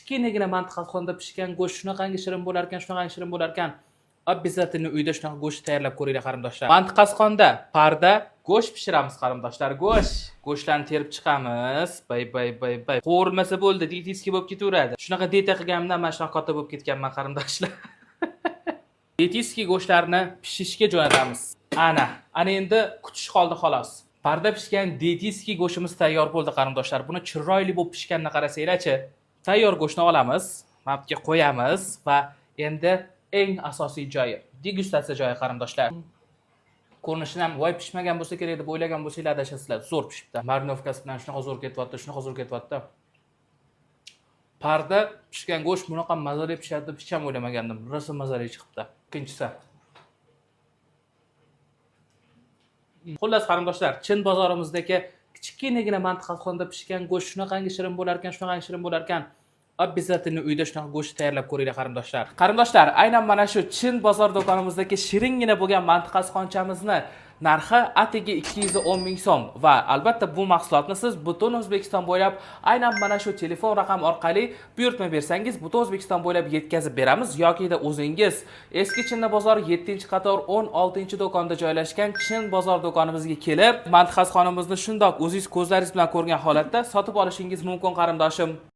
Kichkinagina mantiqaxonda pishgan go'sht shunaqangi shirin bo'larkan, shunaqangi shirin bo'larkan. Обязательно uyda shunaqa go'sht tayyorlab ko'ringlar, qarindoshlar. Mantiqasxonda parda go'sht pishiramiz, qarindoshlar. Go'sht. Go'shtlarni terib chiqamiz. Bay bay bay bay. Qovurilmasa bo'ldi, диетический bo'lib ketaveradi. Shunaqa dieta qilganimdan mana shunaqa katta bo'lib ketganman, qarindoshlar. Диетический go'shtlarni pishishga jo'natamiz. Ana, ana endi kutish qoldi xolos. Parda pishgan диетический go'shtimiz tayyor bo'ldi, qarindoshlar. Buni chiroyli bo'lib pishganini qarasanglarchi. Tayyor go'shtni olamiz, mana bu yerga qo'yamiz va endi eng asosiy joyi, degustatsiya joyi, qarindoshlar. Ko'rinishidan ham voy pishmagan bo'lsa kerak deb o'ylagan bo'lsanglar, adashasizlar. Zo'r pishibdi. Мариновка si bilan shunaqa zo'r ketyapti, shunaqa zo'r ketyapti. Parda pishgan go'sht bunaqa mazali pishadi deb hech ham o'ylamagandim. Rosa mazali chiqibdi. Ikkinchisi. Xullas, qarindoshlar, Chin bozorimizdagi kichkinagina mantiqaxonda pishgan go'sht shunaqangi shirin bo'larkan, shunaqangi shirin bo'larkan. Обязательно uyda shunaqa go'sht tayyorlab ko'ringlar, qarindoshlar. Qarindoshlar, aynan mana shu Chin bozor do'konimizdagi shiringina bo'lgan mantiqasxonchamizni narxi atigi 210 ming so'm va albatta bu mahsulotni siz butun O'zbekiston bo'ylab aynan mana shu telefon raqam orqali buyurtma bersangiz, butun O'zbekiston bo'ylab yetkazib beramiz yokida o'zingiz Eski Chinni bozori 7-qator 16-do'konda joylashgan Chin bozor do'konimizga kelib, mantiqasxonamizni shundoq o'zingiz ko'zlaringiz bilan ko'rgan holatda sotib olishingiz mumkin, qarindoshim.